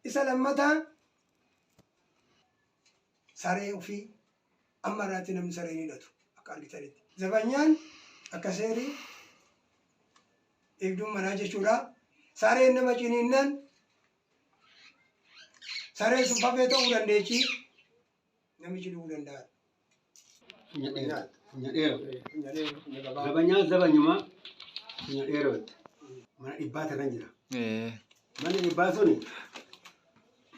Isa lammataa saree ofii amma irraatti namni saree hin hidhatu akka argitanitti. Zabanyaan akka seerii eegduun manaa jechuudha. Sareen nama ciniinnan sareen sun fafee ta'uu dandeechi namichi du'uu danda'a. Funya dheeraa. Funya dheeraa. Zabanyaan zabanyumaa funya dheerooti. Mana dhibbaati irra jira. Manni dhibbaa suni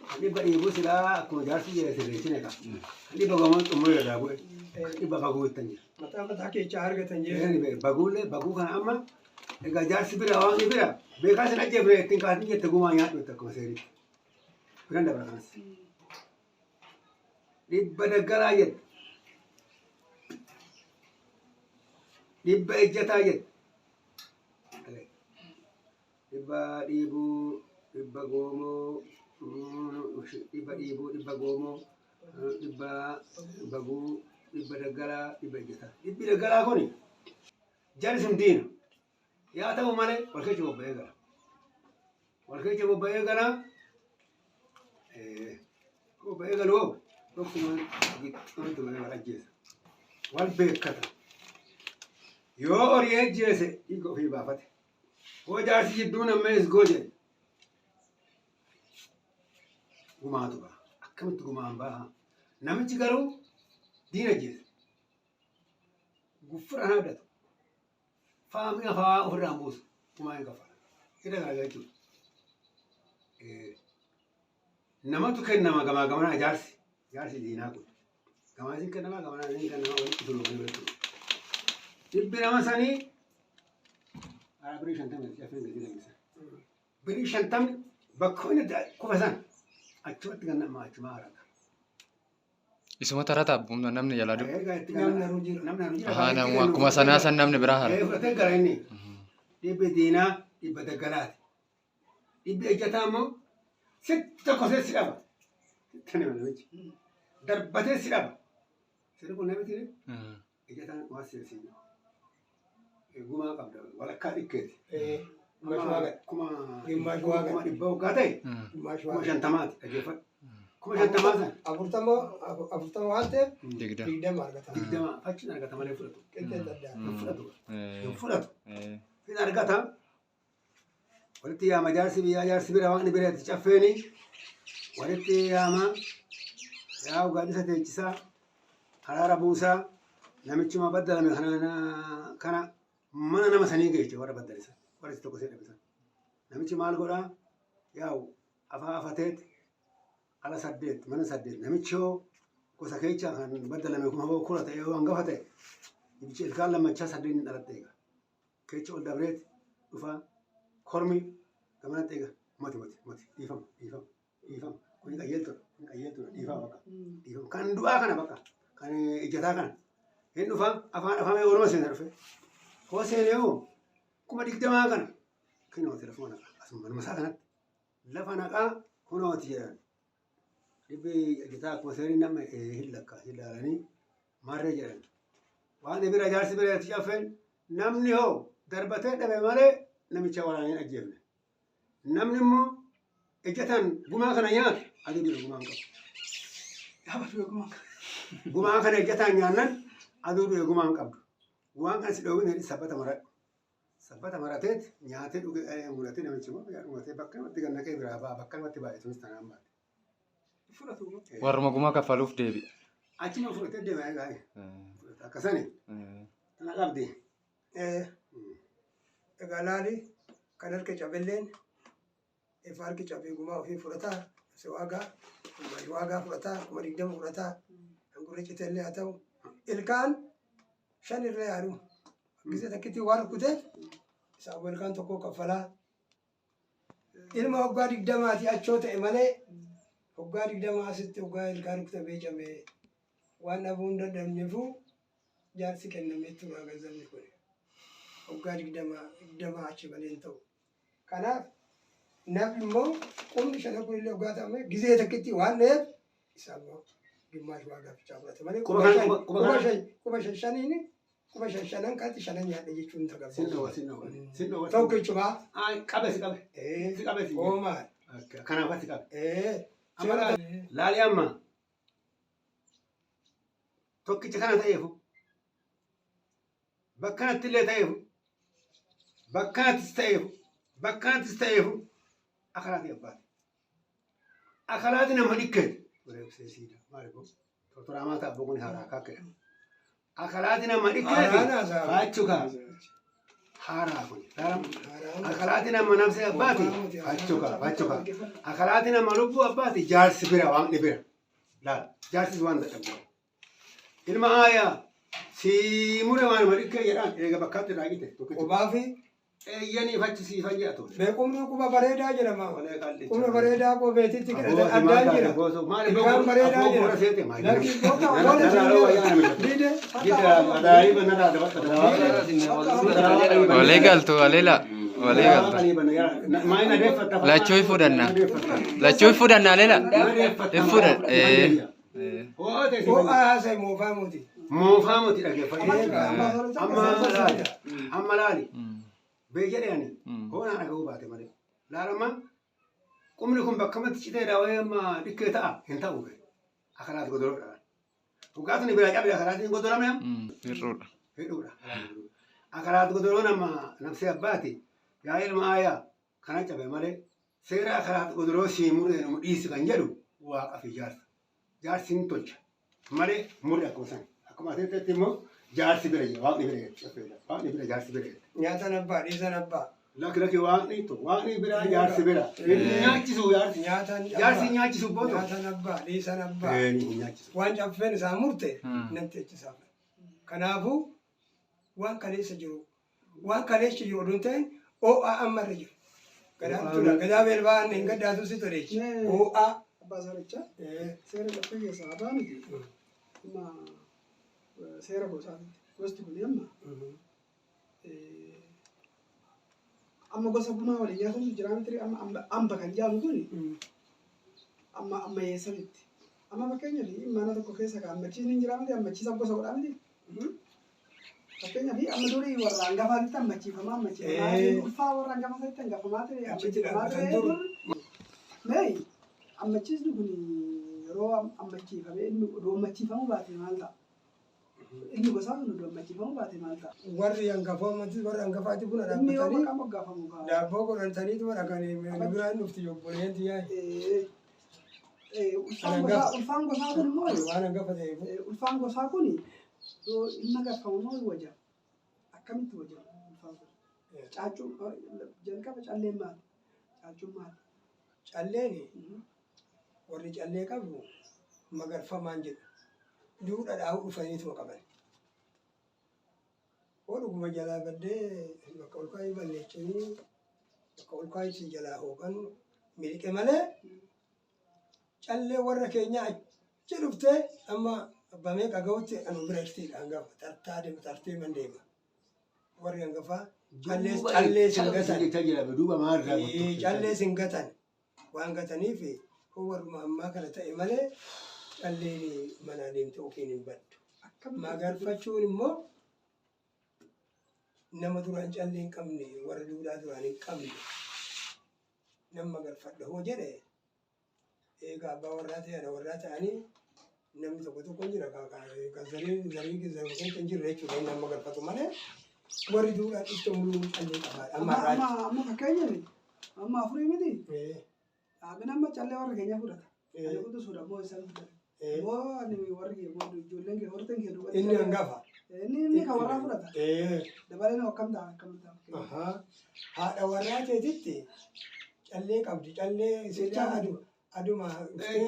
kan dhibba dhiibuu silaa akkuma jaarsi jedhe sirreessine qaba. Kan dhibba gamoon xumuree irraa bu'e. Kan dhibba baguu ittan jira. Mataa mataa keechaa argatan jee. Baguullee baguu kana amma egaa jaarsi bira waan bira beekaa sin ajjeefne ittiin kaasin jette gumaa nyaadhu itti akkuma seeritti. Biran dabra kanas. Dhibba daggalaa jette. Dhibba ejjataa jette. Dhibba dhiibuu, dhibba goomoo, dhibba dhiibuu, dhibba goomoo, dhibba baguu, dhibba daggalaa, dhibba ejjataa. Dhibbi daggalaa kuni jarri sun diina. Yaa ta'u malee wal keessa bobba'ee gala. Wal keessa bobba'ee gala. Bobba'ee galu hoo dhoksumaan gixxootti malee wal ajjeesa. Wal beekkata. Yoo horii ajjeese dhiiga ofii baafate. Hoo jaarsi jidduu namma isgoo jedhe. Gumaatu baha. Akkamitti gumaan baha? Namichi garuu diina ajjeese. Guffura haadhatu. Faamii afaa ofirraa hin buusu. Gumaa hin kaffala. Hidha garaagara jechuudha. Namatu kennama gamaa gamanaa jaarsi. Jaarsi diinaa kun. Gamaa isin kennama gamanaa isin kennama walitti tolumanii walitti. Dhibbi nama sanii karaa birii shantamii caffeen gatii lammisa. Birii shantamni bakka inni kufa san achumatti gannama achumaa harata. Isuma tarata abbumna namni jalaa du'e. Egaa itti Namni haruu jira. Namni haruu jira. Ahaa namu akkuma sanaa san namni biraa hara. Ee fudhatee gara inni. Dhibbi diinaa dhibba daggalaati. Dhibbi ejjataa immoo sitti tokko si dhaba. Sitti nama namichi. Darbatee si dhaba. Sirri kun namitti ejjataan waan sirrii gumaa qabda walakkaa dhikkeeti. Kuma kuma dhibba waggaa ta'e kuma shantamaati dhaggeeffadhu. Kuma shantamaa sana. Afurtama afurtama waan ta'eef Digdama. digdama argata. Digdama achiin argata malee fudhatu. Qixxee addaa. Hin fudhatu. Hin fudhatu. Hin argata. Walitti yaama jaarsi biyyaa jaarsi bira waaqni bira itti caffeeni. Walitti yaama yaa'u gaaddisa teechisaa araara buusaa namichuma baddalame kana kana mana nama sanii geeche warra baddale sana warra itti tokko see dhabe sana. Namichi maal godhaa yaa'u afaa afateet ala saddeet mana saddeet namichi hoo gosa keechaa kan baddalame kun hoo kura ta'e hoo hangafa ta'e namichi ilkaan lammachaa saddeet hin dhalatte egaa. Keecha ol dabreet dhufa kormi gamanatti eega mati mati mati dhiifama dhiifama dhiifama kuni qajeeltudha kuni qajeeltudha dhiifama bakka dhiifama kan du'aa kana bakka kan ejjataa kana hin dhufa afaan afamee oluma seena dhufe hoo seenee hoo 20,000 kana kinooti lafuma naqa asuma manuma isaa kanatti lafa naqaa kunooti jedhan dhibbi ejjataa akkuma seeriin nama hin lakka hin laalanii maarree jedhan waan bira jaarsi bira itti caffeen namni hoo darbatee dhabe malee namicha waraanee hin ajjeefne. Namni immoo ejjataan gumaa kana nyaate aduu du'e gumaan qabu. Gaafa du'e gumaan qabu. Gumaa kana ejjataan nyaannan aduu du'e gumaan qabdu. Waan kana si dhoowwin jedhi sabbata maradhu. Sabbata marateet nyaatee dhuge muratee namichi immoo muratee bakka namatti gannaqee biraa ba'a bakka namatti baay'ee sunis tanaan baate. Fudhatu. Warruma gumaa kaffaluuf deebi'a. Achuma fudhatee deema egaa. Akkasani tana qabdi. Egaa laali kan harka cabelleen ifa harki cabee gumaa ofii fudhataa si waagaa gumaashi waagaa fudhataa 20,000 fudhataa kan gurri citellee haa ta'u ilkaan shan irra yaadu gisee takkitti waan rukuteef isaan ilkaan tokko kaffalaa Ilma waggaa digdamaati achoo ta'e malee waggaa digdama asitti waggaa ilkaan rukutamee cabee waan dhabuu hin dadhabneefuu jaarsi kennamee tura ganzabni kun. Waggaa digdama digdamaa achi malee hin ta'u. Kanaaf namni immoo qubni shanan kun illee waggaa ta'ame gizee takkitti waan dha'eef isaa immoo gimmaash waa gaafichaa fudhate malee Quba quba kana shan quba quba kana shan quba shan shaniini Quba shan shanan kanatti shanan nyaadhe jechuun Sin tagabba'u. dhowwa sin dhowwa sin dhowwa. Tokkichumaa. Ay qabe si qabe. Ee Si qabe si. hoomaa. Kanaaf ati qaba. Ee. Amma laali amma tokkicha kana ta'eefu bakkanatti illee ta'eefu bakkanattis ta'eefu bakkanattis ta'eefu akalaati abbaati. Akalaati nama dhikkeeti. Wareegseesiidha. Maali kun? Tortoraamaa ta'a boqonni haaraa kaakkedha. Akalaati nama dhikkeeti. Faachuu kaa. Haaraa kun. Akalaati nama namsee abbaati. Faachuu kaa. Faachuu kaa. Akalaati nama lubbuu abbaati. Jaarsi bira waaqni bira. Laal. Jaarsis waan dadhabdu. Ilma aayaa sii mure waan nama dhikkee jedhaan eega bakkaatti irraa qite. Qubaa fi Eeyyanii fachi siifan jedha ture. Beekumni quba bareedaa jedhama. Olee qallicha. Qubni bareedaa qubeetitti hidhatan addaan jira. Ilkaan bareedaa jira. Lakki boka wala diide. Walii galtu waliila. Walii galtu. Lachuu fudhanna. Lachuu fudhanna leela. Fudhan. Ee. Ho'aa haasa'e moofaa muti. Moofaa muti dhaggeeffadhu. Amma laali. Amma laali. Bee jedhani. Hoonaan dhaga'uu baate malee. Laalama qubni kun bakka matti citeedha wayii amma dhikkee ta'a hin ta'u bee. Akalaati godoroodha. Dhugaatni biraa cabe akalaatiin godoramne amma. Hir'uudha. Hidhuudha. Akalaat godoroon amma namsee abbaati. Yaa ilma aayaa kana cabe malee seera akalaat godoroo sii muree nu dhiisi kan jedhu waaqa fi jaarsa. Jaarsi hin tolcha malee murre akkuma san. Akkuma ateettetti immoo jaarsi bira jira waaqni bira jira. Waaqni bira jaarsi bira jira. Nyaatan abbaa dhiisan abbaa. Lakki lakki waaqni to waaqni bira jaarsi bira. Hin nyaachisu jaarsi. Nyaatan Jaarsi hin nyaachisu booto. Nyaatan abbaa dhiisan abbaa. Hin nyaachisu. Waan caffeen isaa murte namti achisaaf. Kanaafuu waan kaleessa jiru waan kaleessa jiru oduun ta'in ho'aa ammarra jiru. Gadaan tura gadaa beelbaan hin gaddaatu si toleechi. Ho'aa. Abbaa Saarichaa seera caffee keessaa haa miti. Amma seera gosaati. Gosti kun amma amma gosa gumaa waliin nyaatamu jira miti amma amba kan jedhamu kun amma ammayyeessanitti. Amma fakkeenyaaf mana tokko keessa kan ammachiisni hin jira miti ammachiisa gosa godhaa miti. Fakkeenyaaf amma durii warra hangafaatitti ammachiifamaa ammachiifamaa ulfaa warra hangafaatitti hangafamaa ture ammachiifamaa ture. Mee ammachiisni kun yeroo ammachiifamee inni oduu ammachiifamuu baate maal ta'a? Ilmi gosaa sun oduu ammachiifamuu baate maal ta'a? Warri hangafoomatti warri hangafaatti buna Inni yoo dhaabbatanii maqaa moggaafamu kaa. daabboo godhataniitu bara kan nu biraan dhufti obboleetti yaa'e. Ulfaan gosaa kun immoo Waan hangafa ta'eef. ulfaan gosaa kun yoo ilma gaffamu moo wajama? Akkamitti wajama ulfaan kun? Caaccuun jalqaba calleen maali? Caaccuun maali? Calleen warri callee qabu magarfamaan jedhu. Duudha dhaa'uu dhufaniituma qaban. Hoo dhuguma jalaa baddee bakka ol kaa'ii balleessanii bakka ol kaa'itti jalaa hooqan miliqe malee callee warra keenyaa achi dhuftee amma abbaa meeqa ga'utti anu bira jirtiidha hangafa tartaa deema tartiiban deema. Warri hangafaa callee sin gatan. Duuba maal irraa Callee sin gatan waan gataniif hoo warruma ammaa kana ta'e malee calleen manaa deemte ofiin hin baddu. Magarfachuun immoo nama duraan callee hin qabne warra duudhaa duraan hin qabne nama magarfadha hoo jedhe eega abbaa warraa ta'e haadha warraa ta'anii namni tokko tokko hin jira kan zarii zarii zarii keessa hin jirre jechuudha inni nama magarfatu malee warri duudhaa dhufte muluu callee qabaadha amma Amma har'aatti. amma fakkeenyaaf amma afurii miti dhaabin amma callee warra keenyaa fudhata. Ani quxisuudha moo isaan fudhata. Moo ani warri kee moo ijoolleen kee horteen kee duuba. Inni hangafa. Inni inni kan warraa fudhata. Dabaleen akkam ta'a akkam ta'a. Haadha warraa teetitti callee qabdi callee isiidhaa adu aduma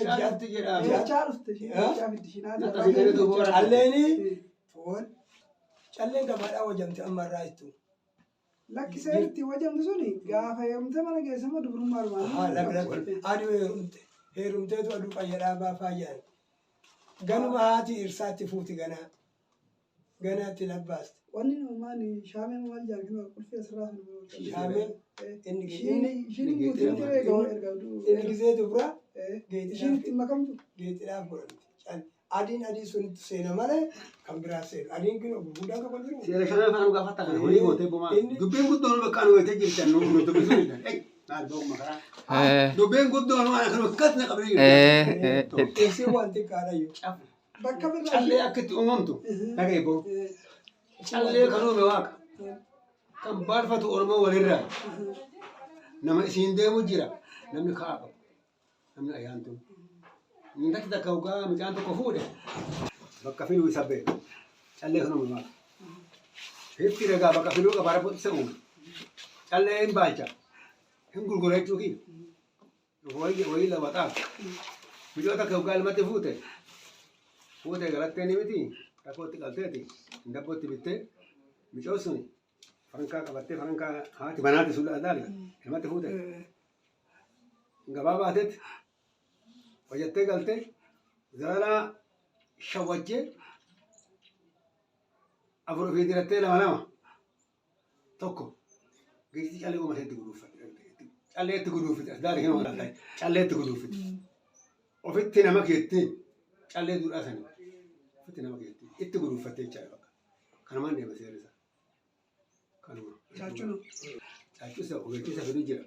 Caalatti jedhaa. Jechaa dhufte jechaa fiddi shinaa. Calleeni foon calleen gabaadhaa wajamte amma irraa jettu. Lakkisee itti wajamtu suni gaafa heerumte mana geesse moo dubrummaa Lakki aduu heerumte heerumteetu aduu qayyadhaa baafaa jedhan. Ganuma haati irsaatti fuuti ganaa ganaatti labbaaste. Wanni uumaan shaameen maal jaarkinu qulfii asirraa sun. Shaameen inni Ishiin guutuu erga erga inni gisee dubraa Ishiin itti makamtu. geexidhaaf godhamte. Adiin adii sun seena malee kan biraa seenu. Adiin kun gurguddaa tokko jiru. Seera shanan afaan gaafata kana horii gootee bumaa. Dubbiin guddoon bakka anu gootee jirtan nu dubbisuu hin dandeenye. Maal ba'u makaraa. Eh. Dubbiin guddoon waan akkanuma akkas na qabdee jirti. Eh. Eh. Ibsi waan xiqqaadha iyyuu. Bakka birraa. Callee akka itti uumamtu dhagaye boo. Callee kan uume waaqa. Kan baalfatu Oromoo walirraa. Nama isiin deemu jira. Namni ka'aa qabu. Namni ayyaantu. Intalli takka hoggaa mucaan tokko fuudhe bakka filuu isa beeku. Callee kan uume waaqa. Hirti ragaa bakka filuu qaba rabbi isa uume. Callee hin baalcha. Hin gurgura jechuu kiyya. Wayii wayii lama xaaf. Mucoo takka hoggaa ilmatti fuute. Fuute galattee ni miti. Rakkootti qalteeti. Dabbootti bittee. Mucoo sun farankaa qabattee farankaa haati banaati sun laali. Ilmatti fuute. Gabaa baatetti hojjattee galtee zalalaa shawwajjee afur ofii dirattee lama lama tokko geessi callee uumatee itti guduunfatte. Callee itti guduunfite. As daari kan walaaltaa callee itti guduunfite. Ofitti nama keettiin callee duudhaa sanii ofitti nama keettiin itti guduunfattee jechaadha bakka. Kanumaan deema seerri isaa. Kanuma. Caacuun. Caacuusa ogeessa fidu jira.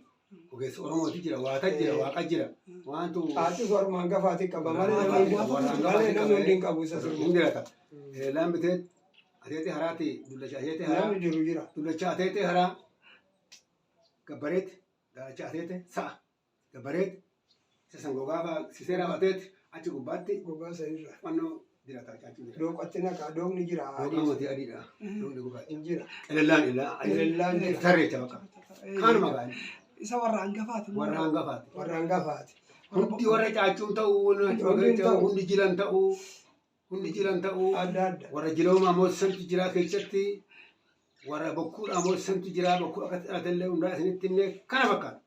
Ogeessa Oromooti jira. Waata jira. Waaqa jira. Waantu. Caacuus waruma hangafaati qaba malee namni namni hundi hin qabu isa Hin sirbu. jirata. Laan bitee ateetee haraati dullacha ateetee haraa. Namni jiru jira. Dullacha ateetee haraa. Gabbareet daalacha ateete sa'a. Gabbareet isa san gogaa fa'aa siseera ateet achi gubbaatti Gogaa sanirra. fannoo jirata caacuun jira. Dooqatti naqa doogni jira. Doogni mootii adiidha. Doogni gurraacha. Hin jira. Qelellaan illaa. Qelellaan jira. Tarreecha bakka. Kanuma gaa'ela. Isa warra hangafaati. Warra hangafaati. Warra hangafaati. Hundi warra caacuun ta'uu, Hundi hin ta'u. hundi jilan ta'uu, hundi jilan ta'uu, Adda adda. warra jiloomaa moosisantu jira keessatti, warra bokkuudhaa moosisantu jira, bokkuu akkatti dhalatellee hundaa isinitti himne kana fakkaata.